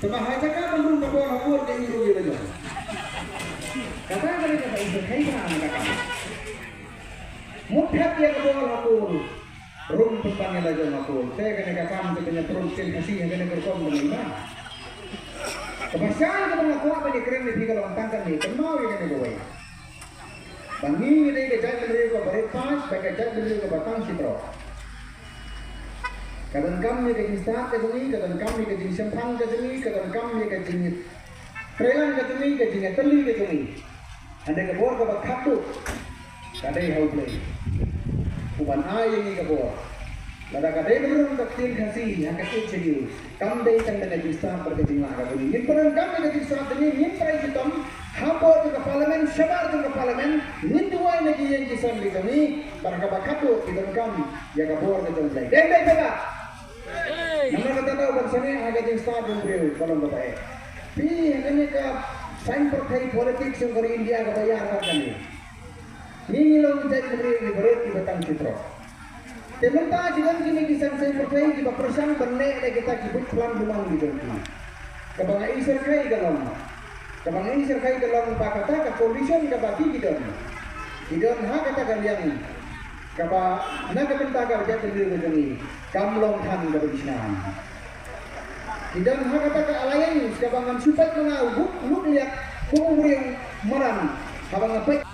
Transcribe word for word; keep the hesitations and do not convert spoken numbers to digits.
Te ba ha jaka ban rung ka bor ha court ka ïohi ïa la jong. Kata ka dei kaba i sa khaïi bha na ka kam. Mut thep ïa ka bor ha court. Rung pynban ïa la jong ha court. Te kane ka kam te ban ïa prung ktien Khasi ha kane ka rukom kane ba. Kaba shai kaba nga kwah ban ïa kren ïa phi ka long tang kane, kynmaw ïa kane kawei. Ba ngi ngi dei ka jaitbynriew kaba rit paid bad ka jaitbynriew kaba tang shitrok. Ka donkam ïa ka jingstad ka jong ngi, ka donkam ïa ka jingshemphang ka jong ngi, ka donkam ïa ka jingtreilang ka jong ngi, ka jingïatylli ka jong ngi. Hynrei ka bor kaba khatduh ka dei ha U Blei uban ai ïa ngi ka bor. Lada ka dei ban rung ka ktien Khasi ha ka Eighth Schedule, kam dei tang da ka jingstad bad ka jinglah ka jong ngi. Ngin pyndonkam ïa ka jingstad jong ngi, ngin trei shitom hapoh jong ka Parliament, shabar jong ka Parliament, ngin duwai na ki ïing ki sem ki jong ngi, bad ha kaba khatduh ki donkam ïa ka bor ka jong U Blei. Dei, dei, dei. Namar kata, da u ban sangeh ha ka jingstad jong u briew ka long kaba eh. Phi, ha kane ka saiñ pyrthei, politics jong ka ri India kaba ïar bad kane. Ngi ngi long ki jaitbynriew kiba rit kiba tang shitrok. Te mynta ki don kine ki saiñ saiñ pyrthei kiba pyrshang ban leh da kita ki buit plan bymman ki jong ki. Kaba nga ïohi syrkhei ka long, kaba nga ïohi syrkhei ka long ba kata ka coalition kaba ki ki don, ki don ha kata ka liang kaba na ka bynta ka jaitbynriew ka jong ngi, kam long than kaba ki shngain. Ki don ha kata ka alliance kaba ngan shu peit ma nga u Lupliak kum u briew madan, haba nga peit